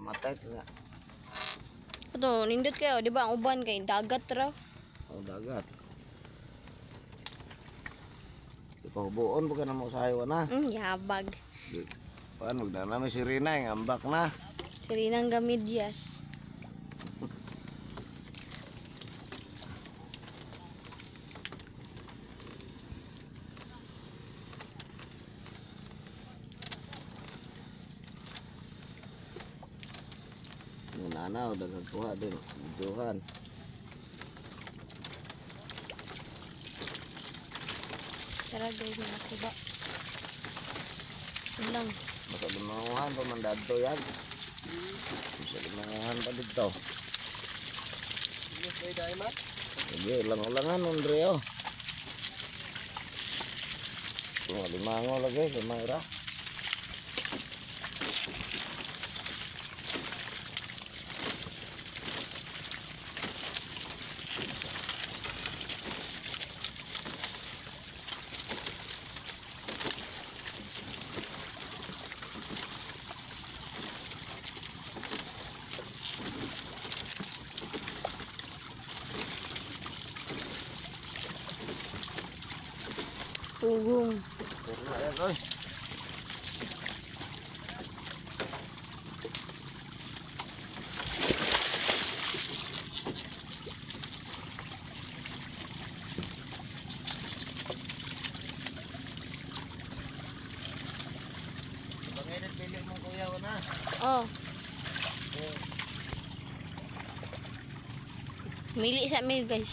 Matay na. Ito, nindot kayo, di ba? Ang uban kay dagat ra. Ang dagat. Ipahubuon pa ka na mo sa highway na. Yabag. Paano, magdana may sirena, yung ambak na. Sirinang gamidyas. Yung nanaw, dagang kuha din. Videohan. Tara guys, mga kuba. Yun lang. Basta limanguhan pa man dadto yan. Basta limanguhan pa dito. Sige, ulang-ulangan, Andre, oh. Kung limango lagi, limang. Pugong. Pero ayan, oy. Banginit pili mong kuya na. Oh. Mili sa mil guys.